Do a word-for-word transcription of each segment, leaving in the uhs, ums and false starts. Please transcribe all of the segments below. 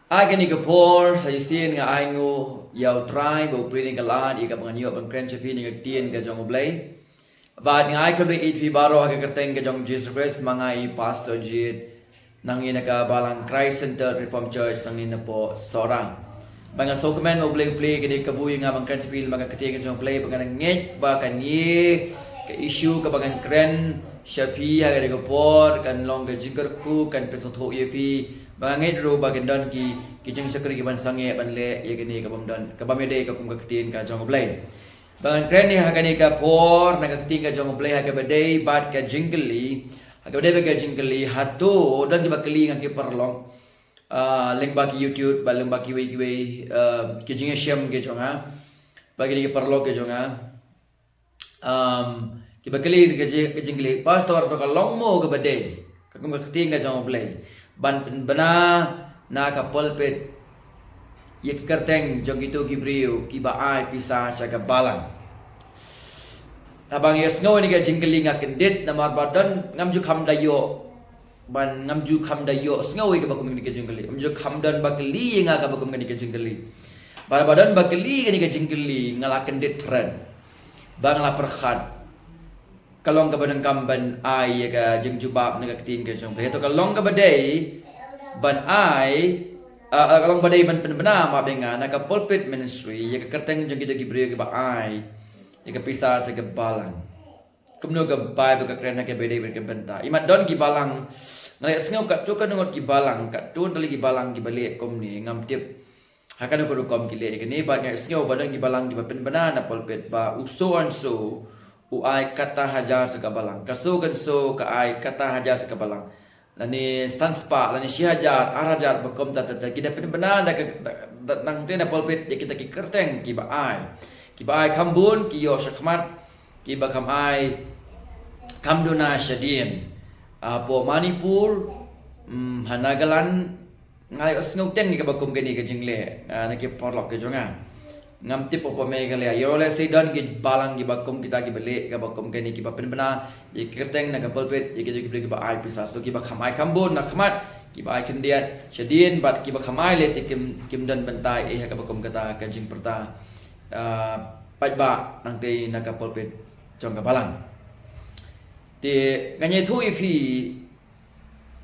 Ha kane ka por sa shisien nga ai nguh ïa U Trai ba u plie ïa ka lad ïa kaba ngan ïoh ban kren sha phi na ka ktien ka jong U Blei. Bad nga ai khublei ïa phi baroh ha ka kyrteng ka jong Jisu Khrist. Ma nga i Pastor Jit nangne na ka balang Christ Centered Reformed Church nangne na Pohsora. Ba nga sngewkmen ba U Blei u plie ïa kane ka buh ïa nga ban kren sha phi lyngba ka ktien ka jong U Blei. Ba nga ngeit ba kane ka issue kaba ngan kren sha phi ha kane ka por kan long ka jingkyrkhu, kan pynsngewthuh ïa phi. Ba nga ngeit ruh ba kan don ki, ki jingshakri ki ban sangeh ban leh ïa kane ka bym don, ka bym ïadei ka kum ka ktien ka jong U Blei. Ba ngan kren ïa ha kane ka por na ka ktien ka jong U Blei ha kaba dei bad ka jingkylli. Ha kaba dei bad ka jingkylli, hato don kiba kylli nga ki paralok, ah, lyngba ki YouTube, bad lyngba kiwei kiwei, ah, ki jingïashem ki jong nga, bad ki paralok ki jong nga. Um, kiba kylli ka jing, ka jingkylli, Pastor, to ka long mo kaba dei ka kum ka ktien ka jong U Blei ban pynbna na ka pulpit ïa ki kyrteng jong kito ki briew kiba ai pisa sha ka balang? Haba nga ïohsngew ïa kane ka jingkylli nga kyndit, namar ba don ngam ju kham da ïoh, ban ngam ju kham da ïohsngew ïa kaba kum kane ka jingkylli. Ngam ju kham don ba kylli ïa nga kaba kum kane ka jingkylli. Bad ba don ba kylli kane ka jingkylli nga la kyndit pyrshah. Ba nga la pyrkhat ka long kaba donkam ban ai ïa ka jingjubab na ka ktien ka jong U Blei. To ka long kaba dei ban ai, ah, ah, ka long ba dei ban pynbna, ma bynga na ka pulpit ministry ïa ka kyrteng jong kito ki briew kiba ai ïa ka pisa sha ka balang. Kumno ka Baibl ka kren ha kaba dei bad ka bynta? Imat don ki balang, nga la sngew katto katne ngut ki balang, katto katne ki balang kiba leh kumne, ngam tip ha kano ka rukom ki leh ïa kane, bad nga sngew ba don ki balang kiba pynbna na pulpit ba u so and so u ai kata hajar sha ka balang, ka so kan so ka ai kata hajar sha ka balang, lane san spah, lane shi hajar, ar hajar, ba kumta ta ta. Ki da pynbna da ka, da, da nangta na pulpit ïa kita ki kyrteng kiba ai, kiba ai kham bun ki ïoh shakhmat, kiba kham ai kham duna shadien. Hapoh Manipur, mm, ha Nagaland, nga ïohsngew teng ïa kaba kum kane ka jingleh, ah, na ki paralok ki jong nga. Ngam tip hapoh Meghalaya. Ïoh lehse don ki balang kiba kum kita kiba leh kaba kum kane, kiba pynbna ïa ki kyrteng na ka pulpit ïa kito ki briew kiba ai pisa. So kiba kham ai kham bun na khmat, kiba ai khyndiat shadien, bad kiba kham ai leh te kim, kim don bynta ei ha kaba kum kata ka jingpyrta, ah, paidbah nangta na ka pulpit jong ka balang. Te ngan ïathuh ïa phi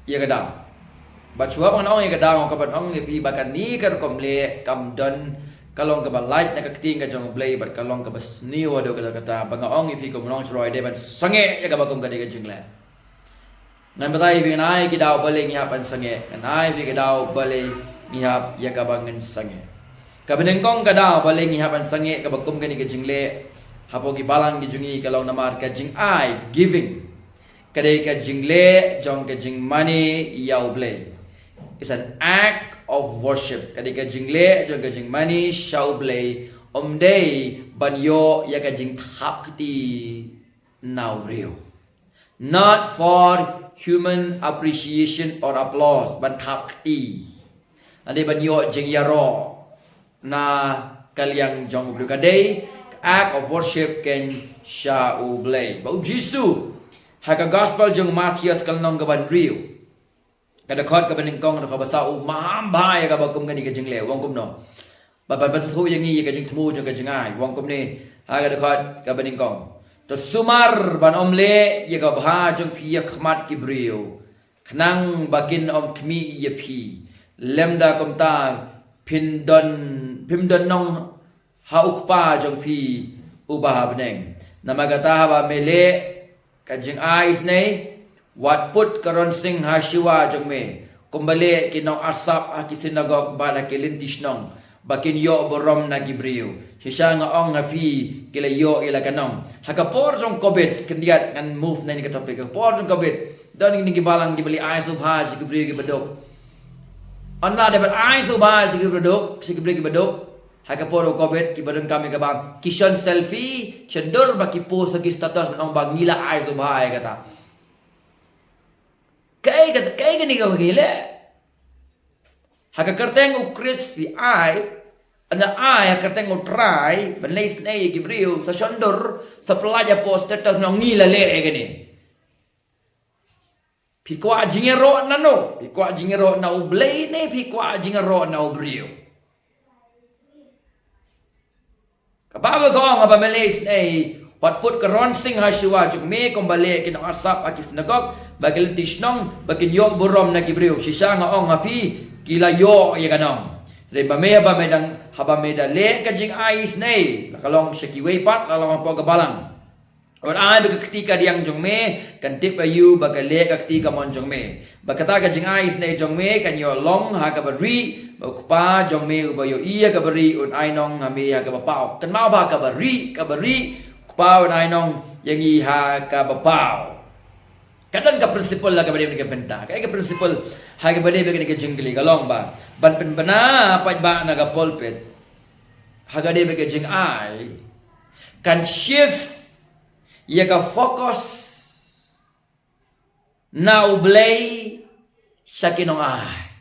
ïa ka daw. Bad shuwa ban ong ïa ka daw, nga kwah ban ong ïa phi ba kane ka rukom leh kam don, ka long kaba lait na ka ktien ka jong U Blei, bad ka long kaba sniew haduh katta katta. Ba nga ong ïa phi, kumno shuh ruh dei ban sangeh ïa kaba kum kane ka jingleh. Ngan batai ïa phi, ngan ai ki daw balei ngi hap ban sangeh, ngan ai ïa phi ki daw balei ngi hap ïa kaba ngin sangeh. Kaba nyngkong ka daw balei ngi hap ban sangeh kaba kum kane ka jingleh hapoh ki balang ki jong ngi, ka long namar ka jingai, giving. Ka dei ka jingleh jong ka jingmane ïa U Blei. It's an act of worship. Ka dei ka jingleh jong ka jingmane sha U Blei. Ym dei ban ïoh ïa ka jingthap kti na u briew. Not for human appreciation or applause. Ban thap kti. Ka dei ban ïoh jingïaroh na ka liang jong U Blei. Ka dei ka act of worship keiñ sha U Blei. Ba U Jisu ha ka gospel jong Mathaios ka lynnong kaba hynriew, ka dkhot kaba nyngkong, ka dkhot ba saw, u maham bha ïa kaba kum kane ka jingleh, u ong kumno? Ba, ba, ba sngewthuh ïa ngi ïa ka jingthmu jong ka jingai, u ong kumne ha ka dkhot kaba nyngkong: To sumar ban ym leh ïa ka bha jong phi ha khmat ki briew, khnang ba kin ym khmih ïa phi. Lymda kumta phin don, phim don nong ha U Kpa jong phi uba ha bneng. Namar kata haba me leh ka jingai isynei, wat put ka ronsing ha shuwa jong me, kumba leh ki nongarsap ha ki synagog bad ha ki lynti shnong, ba kin ïoh burom na ki briew. Shisha nga ong ha phi, ki la ïoh ïa la ka nong. Ha ka por jong covid, khyndiat ngan move na kane ka topic. Ka por jong covid, don kine ki balang kiba leit ai sngewbha sha ki briew kiba duk. Ynda dei ban ai sngewbha sha ki briew kiba duk, sha ki briew kiba duk. Ha ka por u covid, kiba donkam ïa kaba, ki shon selfie, shon dur, ba ki post ha ki status ban ong ba ngi la ai sngewbha ïa kata. Kaei kata, kaei kane kaba ngi leh? Ha ka kyrteng U Khrist phi ai, ynda ai ha ka kyrteng U Trai ban leh isynei ïa ki briew, sa shon dur, sa pyllait hapoh status ban ong ngi la leh ïa kane. Phi kwah jingïaroh na no? Phi kwah jingïaroh na U Blei ne phi kwah jingïaroh na u briew? Ka Baibl ka ong haba me leh isynei, wat put ka ronsing ha shuwa jong me kumba leh ki nongarsap ha ki synagog bad ki lynti shnong ba kin ïoh burom na ki briew. Shisha nga ong ha phi, ki la ïoh ïa ka nong. Hynrei ba me, haba me dang, haba me da leh ka jingai isynei, la ka long sha kiwei pat, la ka long hapoh ka balang. Wat ai ba ka kti kadiang jong me kan tip aïu, ba ka leh ka kti kamon jong me. Ba kata ka jingai isynei jong me kan ïoh long ha kaba rieh, ba U Kpa jong me uba ïohi ha kaba rieh un ai nong ha me ha kaba paw. Kynmaw ba ha kaba rieh, kaba rieh, U Kpa un ai nong ïa ngi ha kaba paw. Ka don ka principle ha kaba dei bad ka bynta. Kaei ka principle ha kaba dei bad ka jingkylli, ka long ba ban pynbna paidbah na ka pulpit ha kaba dei bad ka jingai kan shift ïa ka focus na U Blei sha ki nongai.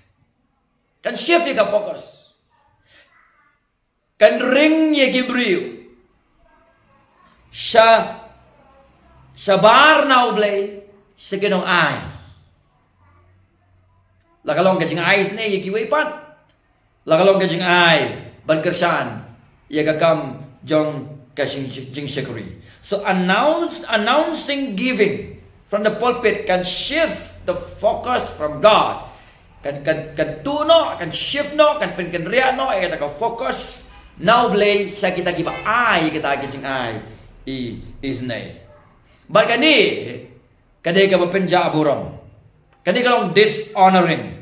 Kan shift ïa ka focus. Kan ring ïa ki briew sha, shabar na U Blei sha ki nongai. La ka long ka jingai isynei ïa kiwei pat. La ka long ka jingai ban kyrshan ïa ka kam jong ka jing, jingshakri. So announce, announcing giving from the pulpit can shift the focus from God. Kan, kan, kan tuh noh, kan shift noh, kan pynkynriah noh ïa kata ka focus na U Blei sha kita kiba ai ïa kata ka jingai i, isynei. Bad kane ka dei kaba pynjah burom. Kane ka long dishonoring.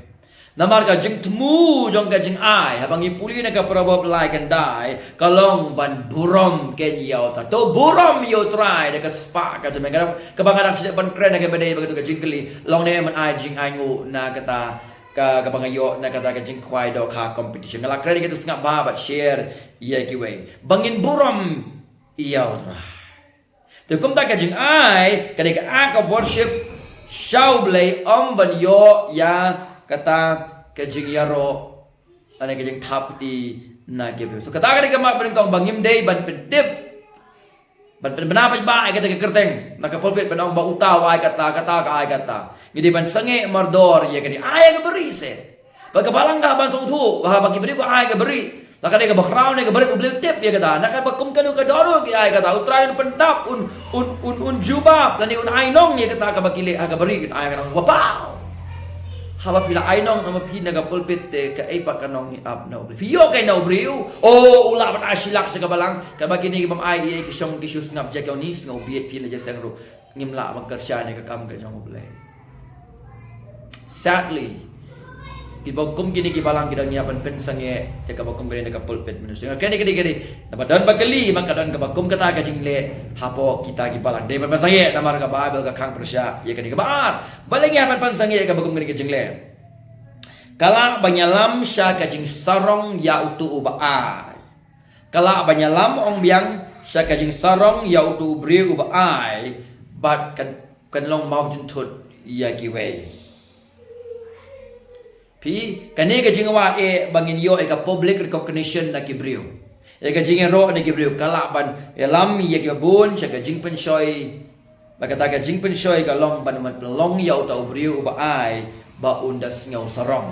Namar ka jingthmu jong ka jingai, haba ngi pule na ka Proverb lai khyndai, ka long ban burom keiñ ïa U Trai. To burom ïa U Trai da ka spah ka jingmut. Kaba nga dang shu ban kren ha kaba dei bad katu ka jingkylli, long ne em ban ai jingainguh na kata ka, kaba nga ïoh na kata ka jingkhwai dohkha competition. Nga la kren ïa katu, sngap bha bad share ïa kiwei. Ba ngin burom ïa U Trai. Te kumta ka jingai ka dei ka act of worship sha U Blei, ym ban ïoh ïa kata ka jingïaroh lane ka jingthap kti na ki briew. So kata ka dei ka mat ba nyngkong, ba ngim dei ban pyntip, ban pynbna paidbah ïa kata ka kyrteng na ka pulpit ban ong ba uta u ai kata, kata ka ai kata. Ngi dei ban sangeh mardor ïa kane, ai ïa kaba rieh seh. Ba ka balang ka ban sngewthuh ba, ba ki briew ka ai kaba rieh. La ka dei kaba khraw ne kaba rit, U Blei u tip ïa kata. Na kaba kum kano ka dohnud ki ai kata, U Trai un pyndap, un, un, un, un jubab lane un ai nong ïa kata kaba ki leh ha kaba rieh, un ai ka nong kaba paw. Haba phi la ai nong na ma phi na ka pulpit, te kaei pat ka nong ngi ap na U Blei? Phi ïoh kai na u briew? Oh, u lah ban ai shi lak sha ka balang. Kaba kine ki bym ai, ki shong ki shu sngap, jia ki ong, ni sngewbha phi na jia seng ruh. Ngim lah ban kyrshan ïa ka kam ka jong U Blei. Sadly, kiba kum kine ki balang ki dang ïa ban pynsangeh ïa kaba kum kane na ka pulpit ministry. Kane, kane, kane. Naba don ba kylli, ba ka don kaba kum kata ka jingleh hapoh kita ki balang. Dei ban pynsangeh namar ka Baibl ka khang pyrshah ïa kane. Kaba ar, balei ngi hap ban pynsangeh ïa kaba kum kane ka jingleh? Ka lah ban ïalam sha ka jingsarong ïa uto uba ai. Ka lah ban ïalam, ong biang, sha ka jingsarong ïa uto u briew uba ai, bad kan, kan long mawjynthut ïa kiwei. Phi, kane ka jingwad eh ba ngin ïoh ïa ka public recognition na ki briew, ïa ka jingïaroh na ki briew, ka lah ban ïalam ïa kiba bun sha ka jingpynshoi. Bad kata ka jingpynshoi ka long ban ym pynlong ïa uta u briew uba ai ba un da sngew sarong.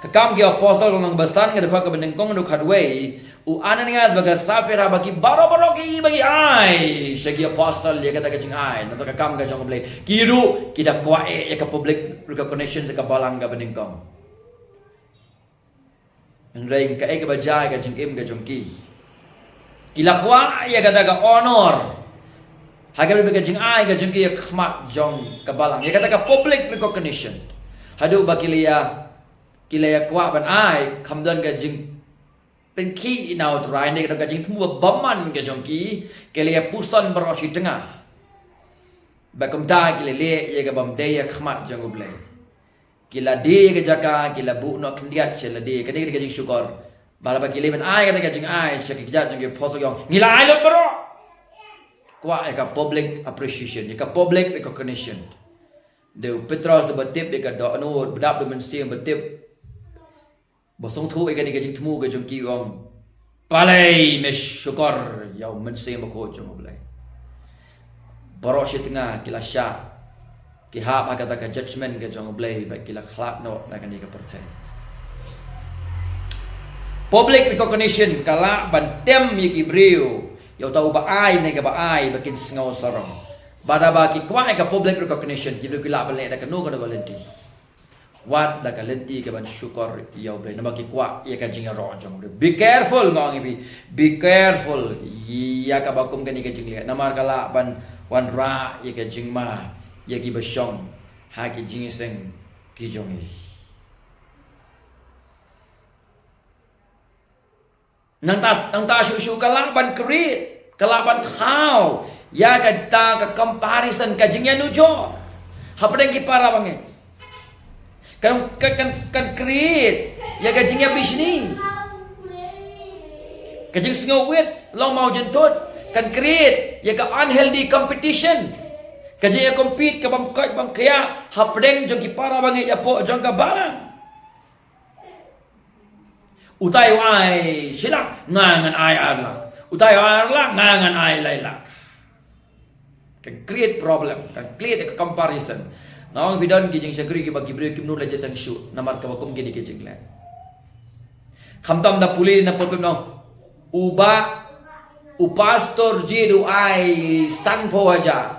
Ka Kam ki Apostol ka lynnong ba san, ka dkhot kaba nyngkong haduh khatwei, u Ananias bad ka Saphira bad ki baroh baroh ki ba ki ai sha ki apostol ïa kata ka jingai na ka kam ka jong U Blei, ki ruh ki da kwah eh ïa ka public recognition sha ka balang kaba nyngkong. Hynrei kaei kaba jia ïa ka jingim ka jong ki? Ki la kwah ïa kata ka honor ha kaba dei ka jingai ka jong ki ha khmat jong ka balang, ïa kata ka public recognition. Haduh ba ki la ïa, ki la ïa kwah ban ai, kham don ka jingpynkhih na U Trai ne ka don ka jingthmu ba bymman ka jong ki, ki la ïa puson baroh shi tnga. Bad kumta ki la leh ïa ka bym dei ha khmat jong U Blei. Ki la die ka jaka, ki la buh noh khyndiat sha lade. Kane ka dei ka jingshukor. Bad haba ki leit ban ai kata ka jingai sha ki kjat jong ki apostol, ki ong, ngi la ai lut baroh. Kwah ïa ka public appreciation, ïa ka public recognition. Dei u Petros ba tip ïa ka dohnud, ba dap da u Mynsiem ba tip, ba sngewthuh ïa kane ka jingthmu ka jong ki, u ong, balei me shukor ïa u Mynsiem Bakhuid jong U Blei? Baroh shi tnga ki la shah ki hap ha kata ka judgment ka jong U Blei bad ki la khlad noh na kane ka pyrthei. Public recognition ka lah ban tem ïa ki briew ïa uta uba ai ne kaba ai ba kin sngew sarong. Bad haba ki kwah ïa ka public recognition ki briew ki lah ban leh da kano kano ka lynti. Wat da ka lynti kaban shukor ïa U Blei namar ki kwah ïa ka jingïaroh jong U Blei. Be careful, nga ong ïa phi. Be careful ïa kaba kum kane ka jingleh namar ka lah ban wanrah ïa ka jingma ïa kiba shong ha ki jingïaseng ki jong ngi. Nangta, nangta shuh shuh ka lah ban create, ka lah ban thaw ïa kata ka comparison, ka jingïanujor hapdeng ki para bangeit. Kan, kan, kan, kan create ïa ka jingïabishni, ka jingsngewwit longmawjynthut. Kan create ïa ka unhealthy competition, ka jingïacompete kabym koit bym khiah hapdeng jong ki para bangeit hapoh jong ka balang. Utai u ai shi lak, nga ngan ai ar lak. Utai u ai ar lak, nga ngan ai lai lak. Kan create problem, kan create a comparison. Nga ong phi don ki jingshakri kiba ki briew kim nud la jingïaseng shuh namar kaba kum kine ki jingleh. Khamtam da pule na pulpit, nong, u bah, u pastor Jied u ai sanphew hajar.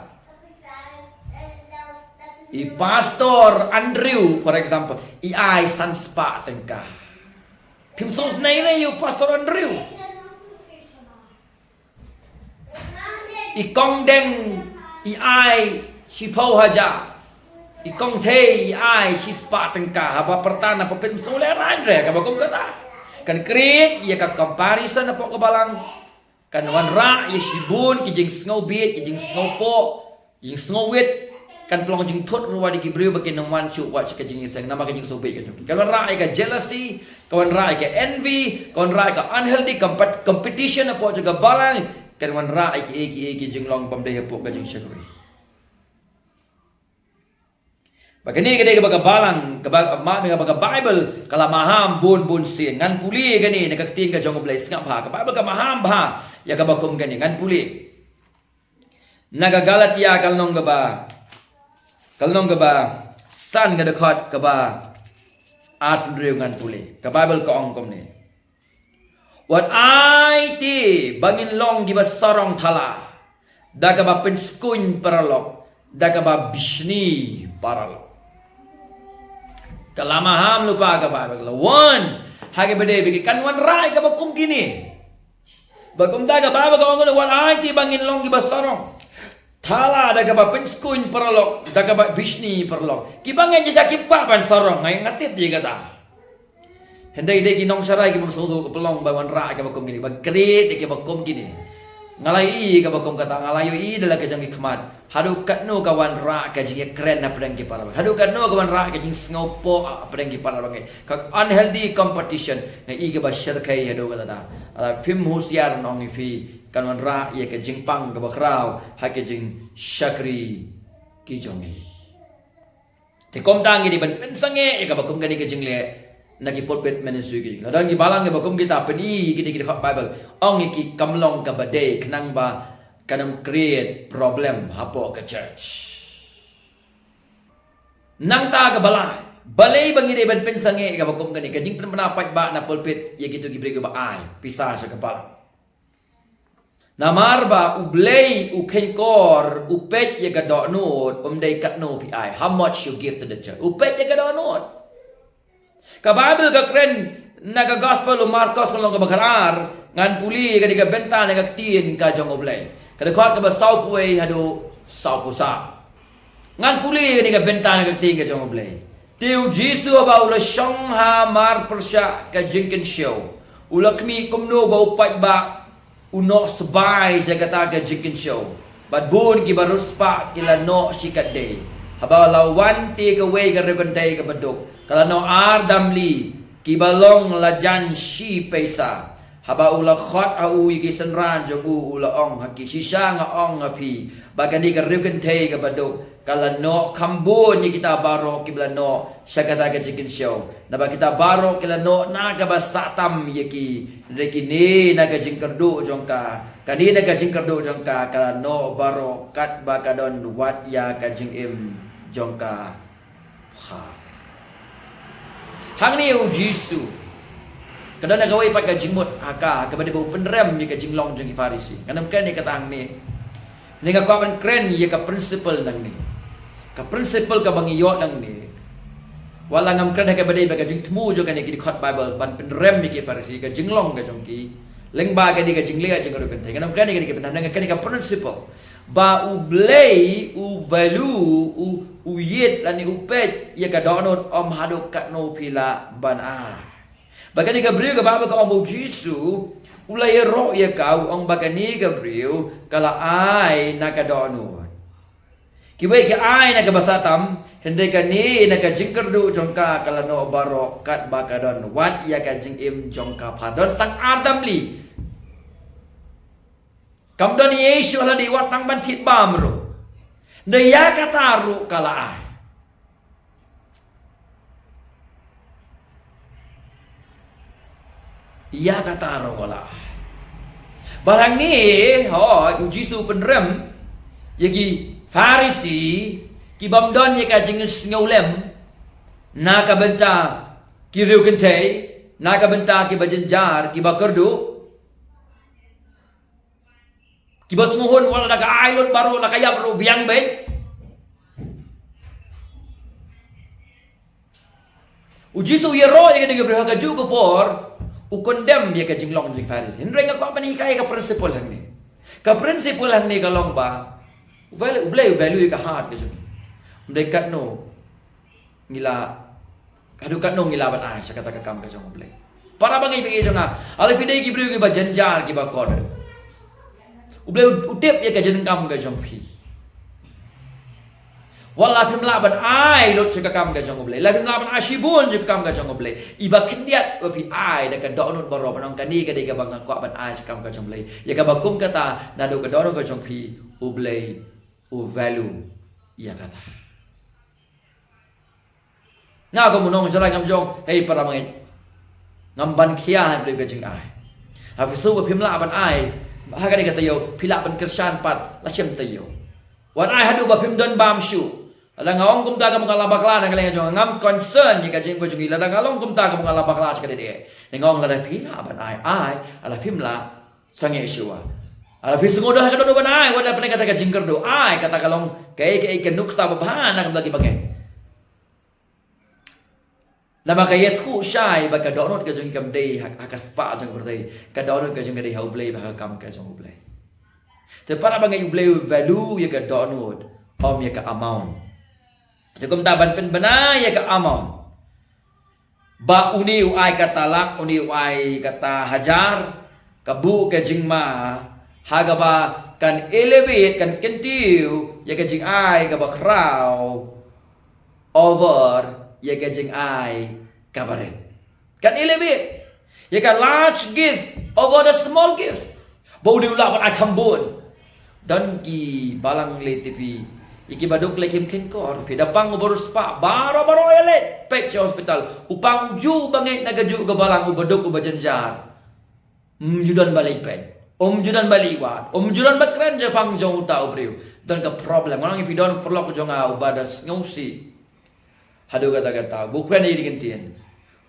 I Pastor Andrew, for example, i ai san spah tyngka. Phim sngewsynei ne ïa u Pastor Andrew? I Kong Deng i ai shiphew hajar. I Kong Thei i ai shi spah tyngka. Haba pyrta na pulpit, phim sngewlehrain re kaba kum kata. Kan create ïa ka comparison hapoh ka balang. Kan wanrah ïa shibun ki jingsngewbit, ki jingsngewpoh, jingsngewwit. Kan pynlong jingthut ruh ïa ki briew ba kin ym wan shuh wat sha ka jingïaseng namar ka jingsngewbit ka jong ki. Kan wanrah ïa ka jealousy, kan wanrah ïa ka envy, kan wanrah ïa ka unhealthy compat-, competition hapoh jong ka balang. Kan wanrah ïa kiei kiei ki jinglong bym dei hapoh ka jingshakri. Ba kane ka dei kaba ka balang, kaba, ma, kaba ka Baibl ka la maham bun bun sien. Ngan pule kane na ka ktien ka jong U Blei, sngap bha. Ka Baibl ka maham bha ïa kaba kum kane. Ngan pule na ka Galatia ka lynnong kaba, ka lynnong kaba san, ka dkhot kaba arphew hynriew, ngan pule. Ka Baibl ka ong kumne: Wat ai te ba ngin long kiba sarong thala da kaba pynskhem paralok, da kaba bishni paralok. Ka la maham lypa ka Baibl, ka la warn ha kaba dei ba ki kan wanrah ïa kaba kum kine. Ba kumta ka Baibl ka ong, wat ai te ba ngin long kiba sarong thala da kaba pynskhem paralok, da kaba bishni paralok. Kiba ngeit shisha kim kwah ban sarong, nga, nga tip ïa kata. Hynrei dei ki nongsharai kiba sngewthuh, ka pynlong ba wanrah ïa kaba kum kine, ba create ïa kaba kum kine. Nga la ïohi ïa kaba kum kata, nga la ïohi da la ka jong ki khmat. Haduh katno ka wanrah ka jingïakren hapdeng ki para bangeit. Haduh katno ka wanrah ka jingsngewpoh hapdeng ki para bangeit. Ka unhealthy competition, nga ïohi kaba shyrkhei haduh katta. Lada phim husiar, nong, ïa phi, kan wanrah ïa ka jingpang kaba khraw ha ka jingshakri ki jong ngi. Te kumta ngi dei ban pynsangeh ïa kaba kum kane ka jingleh na ki pulpit ministry ki jong ngi. Lada ki balang kiba kum kita pyni ïa kine ki dkhot Baibl, ong ïa ki kam long kaba dei, khnang ba kan ym create problem hapoh ka church. Nangta kaba lai, balei ba ngi dei ban pynsangeh ïa kaba kum kane, ka jingpynbna paidbah na pulpit ïa kito ki briew kiba ai pisa sha ka balang. Namar ba U Blei u kheiñkor u peit ïa ka dohnud, ym dei katno phi ai, how much you give to the church. U peit ïa ka dohnud. Ka Baibl ka kren na ka Gospel u Markos, ka lynnong kaba khatar, ngan pule ïa kane ka bynta na ka ktien ka jong U Blei. Ka dkhot kaba sawphew wei haduh sawphew saw. Ngan pule ïa kane ka bynta na ka ktien ka jong U Blei. Te U Jisu haba u la shong ha mar pyrshah ka jingkynshew, u la khmih kumno ba u paidbah u noh sbai sha kata ka jingkynshew. Bad bun kiba riewspah ki la noh shikatdei. Haba la wan te kawei ka riewkynthei kaba duk, ka la noh ar damli kiba long la jan shi paisa. Haba u la khot ha u ïa ki synran jong u, u la ong ha ki, shisha nga ong ha phi, ba kane ka riewkynthei kaba duk ka la noh kham bun ïa kita baroh kiba la noh sha kata ka jingkynshew. Naba kita baroh ki la noh na kaba sah tam ïa ki, hynrei kine na ka jingkyrduh jong ka, kane na ka jingkyrduh jong ka, ka la noh baroh katba ka don, wat ïa ka jingim jong ka phar. Hangne u Jisu ka don ha kawei pat ka jingmut ha ka, kaba dei ba u pynrem ïa ka jinglong jong ki Pharisi. Ngan ym kren ïa kata hangne. Nga kwah ban kren ïa ka principle nangne. Ka principle kaba ngi ïoh nangne, wat la ngam kren ha kaba dei ba ka jingthmu jong kane ki dkhot Bible ban pynrem ïa ki Pharisi, ka jinglong ka jong ki lyngba kane ka jingleh jong ka riewkynthei. Ngan ym kren ïa kane ka bynta, ngan kren ïa ka principle. Ba U Blei u value, u, u ïeit lane u peit ïa ka dohnud ym haduh katno phi lah ban ai. Ba kane ka briew kaba, ba ka ong ba u Jisu u la ïaroh ïa ka, u ong ba kane ka briew ka la ai na ka dohnud. Kiwei ki ai na kaba sah tam, hynrei kane na ka jingkyrduh jong ka ka la noh baroh katba ka don, wat ïa ka jingim jong ka phar. Don tang ar tylli. Kam don ei ei shuh lade, wat tang ban thied bam ruh. Hynrei ïa kata ruh ka la ai. Ïa kata ruh ka la ai. Bad hangne, hooid, u Jisu u pynrem ïa ki Pharisi ki bym don ïa ka jingsngewlem na ka bynta ki riewkynthei, na ka bynta kiba jynjar, kiba kyrduh. Kiba sngewhun wat la da ka ai lut baroh, la ka ïap ruh biang beit. U Jisu u ïaroh ïa kane ka briew ha kajuh ka por, u condemn ïa ka jinglong jong ki Pharisi. Hynrei nga kwah ban hikai ïa ka principle hangne. Ka principle hangne ka long ba U Blei, U Blei u value ïa ka heart ka jong ngi. Ym dei katno ngi la, haduh katno ngi lah ban ai sha kata ka kam ka jong U Blei. Para bangeit, bangeit jong nga, lada phi dei ki briew kiba jynjar, kiba kordit, U Blei u tip ïa ka jingdonkam ka jong phi. Wat la phim lah ban ai lut sha ka kam ka jong U Blei, la phim lah ban ai shibun sha ka kam ka jong U Blei, iba khyndiat ba phi ai da ka dohnud baroh, ban ong kane ka dei kaba nga kwah ban ai sha ka kam ka jong U Blei, ïa kaba kum kata naduh ka dohnud ka jong phi, U Blei u value ïa kata. Nga kum u nongïalam ngam jong, hei para bangeit, ngam ban khia ha U Blei ka jingai. Haba phi sngew ba phim lah ban ai ha kane ka taïew, phi lah ban kyrshan pat, la shem taïew. Wat ai haduh ba phim don bam shuh. Lada nga ong kumta ka ba nga la bakla, na ka liang jong nga ngam concern ïa ka jingkyrduh jong ngi. Lada nga long kumta ka ba nga la bakla sha ka dei dei. Nga ong lada phi lah ban ai, ai, lada phim lah, sangeh shuwa. Lada phi sngew don ha ka dohnud ban ai, wat la pynlong kata ka jingkyrduh, ai, kata ka long kaei kaei ka nuksa babha na ka bynta ki bangeit. Namar ka ïathuh shai ba ka dohnud ka jong ngi kam dei ha, ha ka spah jong ka pyrthei. Ka dohnud ka jong ngi ka dei ha U Blei bad ha ka kam ka jong U Blei. Te para bangeit, U Blei u value ïa ka dohnud, ym ïa ka amount. Te kumta ban pynbna ïa ka amount, ba une u ai kata lak, une u ai kata hajar, ka buh ka jingma ha kaba kan elevate, kan kyntiew ïa ka jingai kaba khraw over ïa ka jingai kaba rit. Kan elevate ïa ka large gift over the small gift. Ba u dei u lah ban ai kham bun. Don ki balang lei tipi, ïa kiba duk lei kim kheiñ kor. Phi da pang u baroh spah, baroh baroh ïaleit peit sha hospital. U pang ujuh u bangeit na kajuh ka balang, uba duk uba jynjar. Um ju don ba leit peit, um ju don ba leit wad, um ju don ba kren shaphang jong uta u briew. Don ka problem. Nga ong ïa phi, don paralok jong nga uba da sngewsih haduh katta katta, u kren ïa kane ka ktien.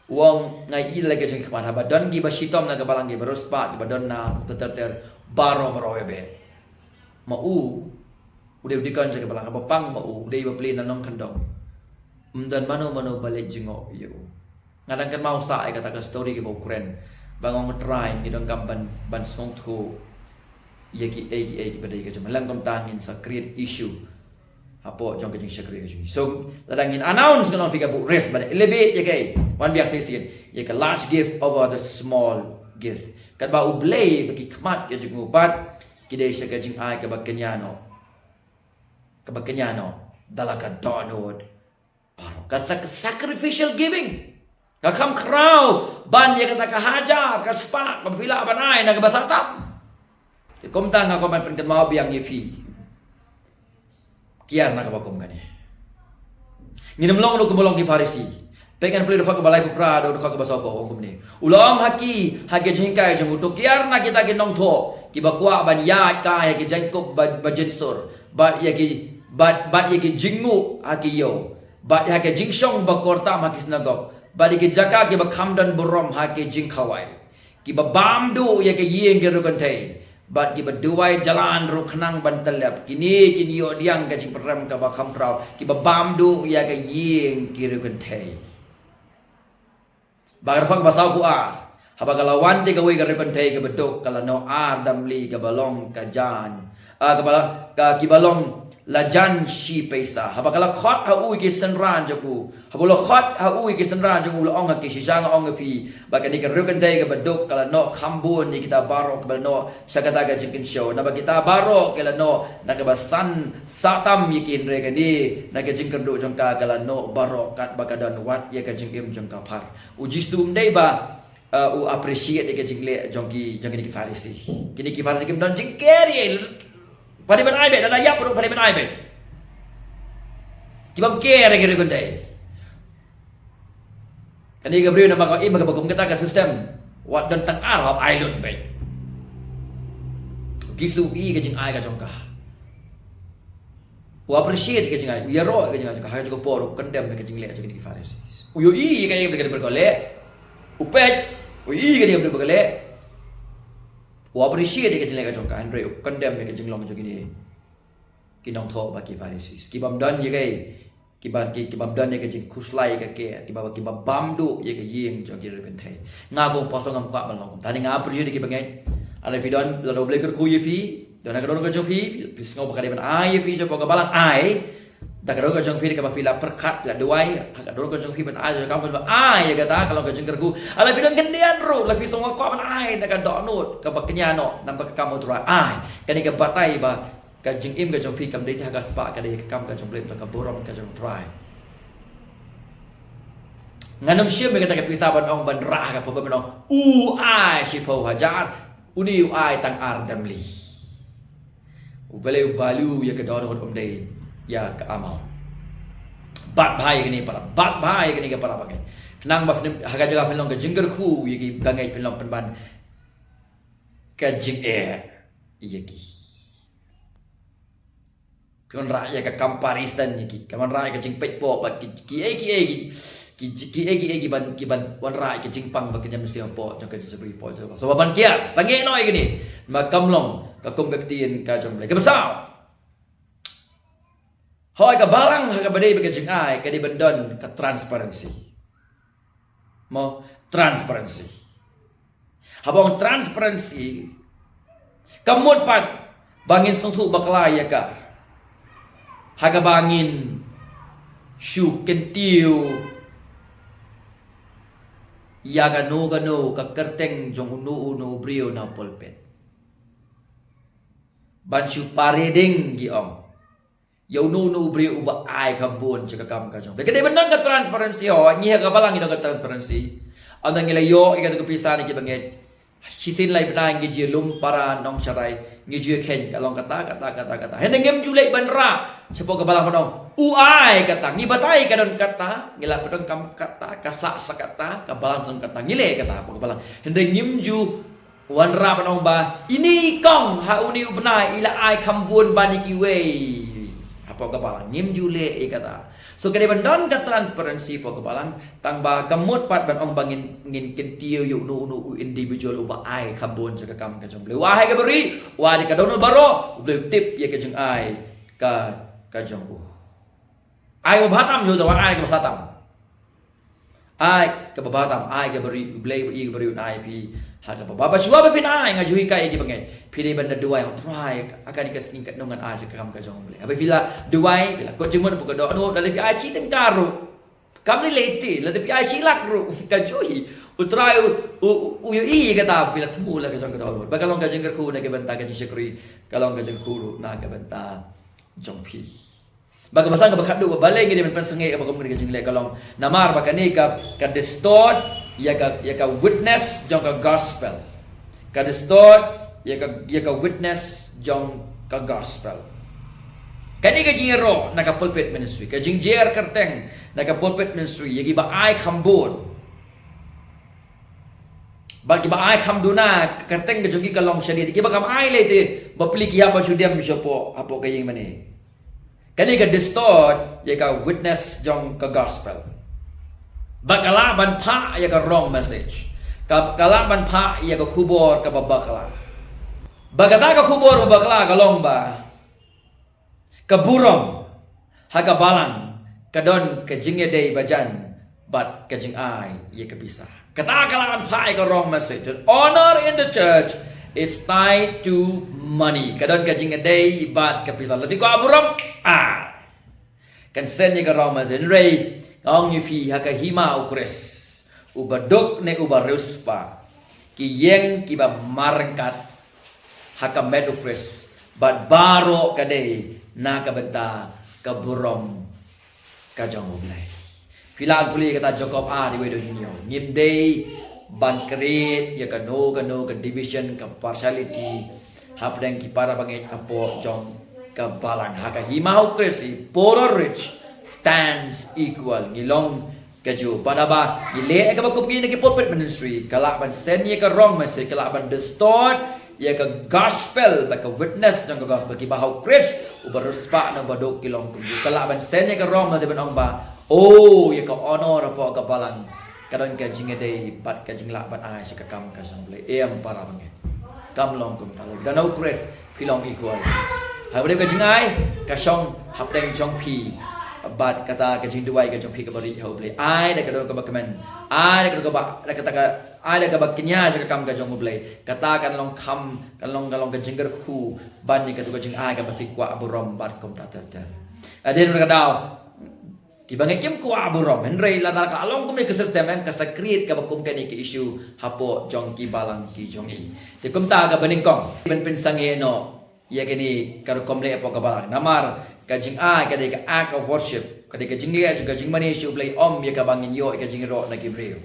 U ong, nga i la ka jingkhmat, haba don kiba shitom na ka balang, kiba riewspah, kiba don na ter ter, baroh baroh ïa beit. Ma u, u dei u dikon jong ka balang, haba pang ma u, u dei ba plie na nongkyndong. Ym don mano mano ba leit jngoh ïa u. Nga dang kynmaw sah ïa kata ka story kaba u kren, ba nga ong, Trai, ngi donkam ban, ban sngewthuh ïa kiei kiei kiba dei ka jong me, lada ym kumta ngin sa create issue hapoh jong ka jingshakri ka jong ngi. So lada ngin announce, ngan ong ïa phi, ka buh risk ban elevate ïa kaei? Wan biang shisien, ïa ka large gift over the small gift. Katba U Blei ba ki khmat ka jong u pat ki dei sha ka jingai kaba kñia noh, kaba kñia noh da la ka dohnud baroh. Ka sak-, sacrificial giving. Ka kham khraw ban ïa kata ka hajar, ka spah, kaba phi lah ban ai na kaba sah tam. Te kumta nga kwah ban pynkynmaw biang ïa phi, kiar na kaba kum kane. Ngin ym long ruh kumba long ki Pharisi. Peit ngan pule dkhot kaba laiphew phra, dkhot kaba sawphew, ong kumne: U la ong ha ki, ha ki jinghikai jong u, to kiar na kita ki nongthoh kiba kwah ban ïaid kai ha ki jaiñkup ba, ba jynsur, bad ïa ki Bad, bad ïa ki jingnguh ha ki ïew. Bad ïa ki jingshong ba kor tam ha ki synagog. Bad ïa ki jaka kiba kham don burom ha ki jingkhawai. Kiba bam duh ïa ki ïing ki riewkynthei. Bad kiba duwai jalan ruh khnang ban tyllep. Kine kin ïoh diang ka jingpyrem kaba kham khraw. Kiba bam duh ïa ki ïing ki riewkynthei. Ba ka dkhot ba saw phew ar. Haba ka la wan te kawei ka riewkynthei kaba duk, ka la noh ar da mli kaba long ka jan. Ah, kaba, ka, kiba long la jan shi paisa. Haba ka la khot ha u ïa ki synran jong u. Haba u la khot ha u ïa ki synran jong u, u la ong ha ki, shisha nga ong ïa phi. Ba kane ka riewkynthei kaba duk ka la noh kham bun ïa kita baroh kiba la noh sha kata ka jingkynshew. Naba kita baroh ki la noh na kaba san sah tam ïa ki, hynrei kane na ka jingkyrduh jong ka, ka la noh baroh katba ka don, wat ïa ka jingim jong ka phar. U Jisu um dei ba, uh, u appreciate ïa ka jingleh jong ki, jong kine ki Pharisi. Kine ki Pharisi kim don jingker ïa. Pha dei ban ai beit, lada ïap ruh pha dei ban ai beit. Ki bym ker ïa ki riewkynthei. Kane ka briew namar ka im ha kaba kum kata ka system. Wat don tang ar hap ai lut beit. U Jisu u i ka jingai ka jong ka. U appreciate ka jingai, u ïaroh ka jingai jong ka, ha ka jong ka por u condemn ka jingleh jong kine ki Pharisees. U ïohi ka ïa ka dei ka dei ka leh. U peit, u ïohi ka dei ka dei ka leh. U appreciate ka jingleh ka jong ka, hynrei u condemn ka jinglong jong kine ki nongthoh bad ki Pharisees. Ki bym don ïa ka, ki bym, ki, ki bym don ïa ka jingkhuslai ka ke, ki bym, ki bym bam duh ïa ka ïing jong ki riewkynthei. Nga kum u pastor ngam kwah ban long kumta. Nga appreciate ïa ki bangeit. Lada phi don, lada U Blei kyrkhu ïa phi, don ha ka dohnud ka jong phi, phi, phi sngew ba ka dei ban ai ïa phi shapoh ka balang, ai. Da ka dohnud ka jong phi, da kaba phi la pyrkhat, phi la duwai, ha ka dohnud ka jong phi ban ai, da kaba phi ai ïa kata, ka long ka jingkyrkhu. Lada phi don khyndiat ruh, lada phi sngew kwah ban ai, da ka dohnud kaba kñia noh, namar ka kam U Trai, ai. Kane ka batai ba ka jingim ka jong phi kam dei te ha ka spah, ka dei ka kam ka jong U Blei, ka burom ka jong U Trai. Ngan ym shim ïa kata ka pisa ban ong ban rah ha ka pub ban ong, u ai shiphew hajar, une u ai tang ar da mli. U Blei u value ïa ka dohnud, um dei ïa ka amount. Bat bha ïa kane para, bat bha ïa kane ka para bangeit. Khnang ba phin, ha ka jaka phin long ka jingkyrkhu ïa ki bangeit, phin long pynban ka jingeh ïa ki. Ki wanrah ïa ka comparison ïa ki. Ki wanrah ïa ka jingpeit poh bad ki, ki ei, ki ei, ki, ki, ki ei, ki ei, ki ban, ki ban wanrah ïa ka jingpang bad ka jingmynsiem poh jong ka jingshakri poh jong ka. So ban kiar, sangeh noh ïa kine. Ma kam long ka kum ka ktien ka jong U Blei. Kaba saw. Hooid, ka balang ha kaba dei bad ka jingai, ka dei ban don ka transparency. Mo, transparency. Haba ong transparency, ka mut pat ba ngin sngewthuh bakla ïa ka. Ha kaba ngin shu kyntiew ïa kano kano ka kyrteng jong uno uno u briew na pulpit. Ban shu parading, ki ong. Ïa uno uno u briew uba ai kham bun sha ka kam ka jong U Blei. Ka dei ban don ka transparency, hooid, ngi ha ka balang ngi don ka transparency. Ynda ngi la ïoh ïa kata ka pisa na ki bangeit, shisien lai bnai ngi ju lum para nongsharai, ngi ju kheiñ ka long kata, kata, kata, kata. Hynrei ngim ju leit ban rah shapoh ka balang ban ong, u ai kata, ngi batai ka don kata, ngi la pyndonkam kata, ka sah sa kata, ka balang sa kata, ngi leh kata hapoh ka balang. Hynrei ngim ju wanrah ban ong ba ine i kong ha une u bnai i la ai kham bun ban ïa kiwei. Hapoh ka balang ngim ju leh ïa kata. So ka dei ban don ka transparency hapoh ka balang, tang ba ka mut pat ban ong ba ngin, ngin kyntiew ïa uno uno u individual uba ai kham bun sha ka kam ka jong U Blei. U ai ha kaba ri, u ai da ka dohnud baroh, U Blei u tip ïa ka jingai ka, ka jong u. Ai kaba bha tam, ju da wan ai kaba sah tam. Ai kaba bha tam, ai kaba ri, U Blei ba ïa kaba ri un ai phi ha kaba bha. Ba shuwa ba phin ai, nga ju hikai ïa ki bangeit, phi dei ban da duwai, ong Trai, ha kane ka sngi katno ngan ai sha ka kam ka jong U Blei. Haba phi la duwai, phi la kut jingmut, phi kut dohnud, lada phi ai shi tyngka ruh, kam lei lei te, lada phi ai shi lak ruh, ka ju hi. U Trai u, u, u, u ïohi ïa kata, phi la thmu la ka jong ka dohnud. Ba ka long ka jingkyrkhu na ka bynta ka jingshakri, ka long ka jingkyrkhu ruh na ka bynta jong phi. Ba kaba san, kaba khatduh, ba balei ngi dei ban pynsangeh kaba kum kane ka jingleh, ka long namar ba kane ka, ka distort ïa ka, ïa ka witness jong ka gospel. Ka distort ïa ka, ïa ka witness jong ka gospel. Kane ka jingïaroh na ka pulpit ministry, ka jingjer kyrteng na ka pulpit ministry ïa kiba ai kham bun. Bad kiba ai kham duna, ka kyrteng ka jong ki ka long shadien. Kiba kam ai lei te, bapli ki hap ban shu dem shapoh, hapoh ka ïing mane. Kane ka distort ïa ka witness jong ka gospel. Ba ka lah ban phah ïa ka wrong message. Ka, ka lah ban phah ïa ka khubor kaba bakla. Ba kata ka khubor ba bakla ka long ba ka burom ha ka balang ka don ka jingïadei bajan bad ka jingai ïa ka pisa. Kata ka lah ban phah ïa ka wrong message. Honor in the church is tied to money. Ka don ka jingïadei bad ka pisa. Lada phi kwah burom, ah, kan send ïa ka wrong message. Hynrei nga ong ïa phi, ha ka hima u Khrist, uba duk ne uba riewspah, ki ïeng kiba marryngkat ha ka met u Khrist, bad baroh ka dei na ka bynta ka burom ka jong U Blei. Phi lah ban pule kata Jakob ar, wei dei hynñiew. Ngim dei ban create ïa kano kano ka division, ka partiality hapdeng ki para bangeit hapoh jong ka balang. Ha ka hima u Khrist, poor or rich stands equal. Ngi long kajuh. Bad haba ngi leh ïa kaba kum kine ki pulpit ministry, ka lah ban send ïa ka wrong message, ka lah ban distort ïa ka gospel, ba ka witness jong ka gospel, kiba ha u Khrist uba riewspah ne uba duk ki long kumjuh. Ka lah ban send ïa ka wrong message ban ong ba, oh, ïa ka honor hapoh ka balang ka don ka jingïadei bad ka jinglah ban ai sha ka kam ka jong U Blei. Em para bangeit, kam long kumta. Lada na u Khrist phi long equal. Haba dei ka jingai, ka shong hapdeng jong phi bad kata ka jingduwai ka jong phi kaba rit ha U Blei. Ai da ka don kaba kmen, ai da ka don kaba, da kata ka, ai da kaba kñia sha ka kam ka jong U Blei. Kata kan long kham, kan long, kan long ka jingkyrkhu ban ïa kato ka jingai kaba phi kwah burom bad kumta ter ter. Hadien ka daw, kiba ngeit kim kwah burom, hynrei lada ka long kumne ka system, em, ka sa create kaba kum kane ka issue hapoh jong ki balang ki jong ngi. Te kumta kaba nyngkong, ban pynsangeh noh ïa kane ka rukom leh hapoh ka balang. Namar ka jingai ka dei ka act of worship, ka dei ka jingleh jong ka jingmane sha U Blei, ym ïa kaba ngin ïoh ïa ka jingïaroh na ki briew.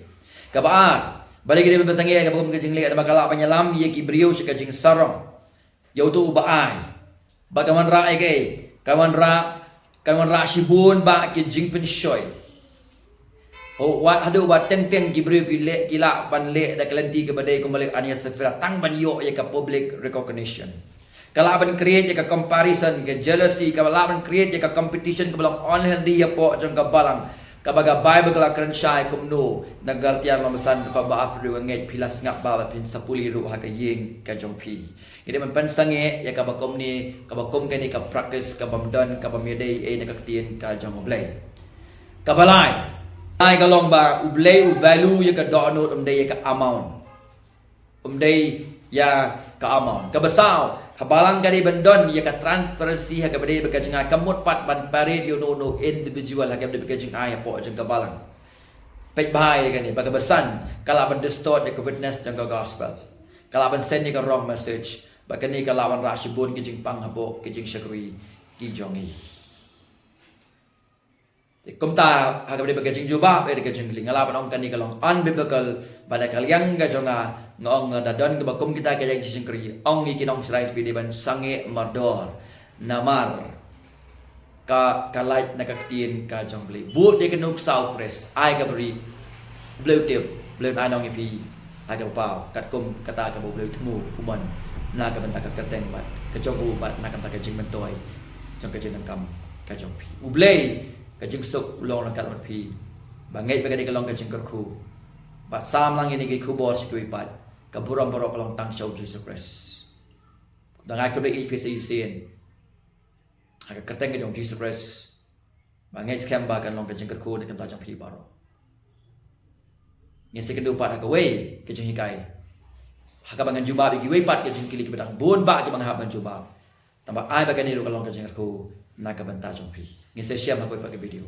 Kaba ar, balei ka dei ban pynsangeh ïa kaba kum ka jingleh? Namar ka lah ban ïalam ïa ki briew sha ka jingsarong ïa uto uba ai. Ba kan wanrah ïa kaei? Kan wanrah, kan wanrah shibun bah ki jingpynshoi. Ho, wat haduh ba teng teng ki briew ki leh, ki lah ban leh da ka lynti kaba dei kumba leh Ananias Sapphira tang ban ïoh ïa ka public recognition. Ka lah ban create ïa ka comparison, ka jealousy, ka lah ban create ïa ka competition kaba long unhealthy hapoh jong ka balang. Kaba ka Bible ka la kren shai kumno, na Galatia lynnong ba san, dkhot ba arphew, nga ngeit phi la sngap bha, ba phin sa pule ruh ha ka ïing ka jong phi. Ngi dei ban pynsangeh ïa kaba kumne, kaba kum kane ka practice, kabym don, kabym ïadei ei na ka ktien ka jong U Blei. Kaba lai, ai ka long ba U Blei u value ïa ka dohnud, ym dei ïa ka amount. Ym dei ïa ka amount. Kaba saw, ka balang ka dei ban don ïa ka transparency ha kaba dei bad ka jingai, kam mut pat ban parade ïa uno uno individual ha kaba dei bad ka jingai hapoh jong ka balang. Peit bha ïa kane, bad kaba san, ka lah ban distort ïa ka witness jong ka gospel. Ka lah ban send ïa ka wrong message. Bad kane ka lah wanrah shibun ki jingpang hapoh ki jingshakri ki jong ngi. Te kumta, ha kaba dei bad ka jingjubab, eh, ka jingkylli, nga lah ban ong kane ka long unbiblical, bad ha ka liang ka jong nga, nga ong lada don kaba kum kita ki jingshakri, ong ïa ki nongshakri, phi dei ban sangeh mardor. Namar ka, ka lait na ka ktien ka jong U Blei. Bud ïa ka nuksa u Khrist, ai kaba rit. U Blei u tip, U Blei un ai nong ïa phi, ai kaba paw, katkum kata kaba U Blei u thmu u mon na ka bynta ka kyrteng bad ka jong u, bad na ka bynta ka jingmyntoi jong ka jingdonkam ka jong phi. U Blei, ka jingsuk u long ryngkat bad phi. Ba ngeit ba kane ka long ka jingkyrkhu. Bad sam lang ïa kine ki khubor sha kiwei pat, ka burom baroh ka long tang sha U Jisu Khrist. Dang ai khublei ïa phi sa shisien. Ha ka kyrteng ka jong U Jisu Khrist, ba ngeit skhem ba kan long ka jingkyrkhu na ka bynta jong phi baroh. Ngin sa ïakynduh pat ha kawei ka jinghikai, ha kaba ngan jubab ïa kiwei pat ki jingkylli kiba dang bun bah kiba nga hap ban jubab. Tangba ai ba kane ruh kan long ka jingkyrkhu na ka bynta jong phi. Ngin sa ïashem ha kawei pat ka video.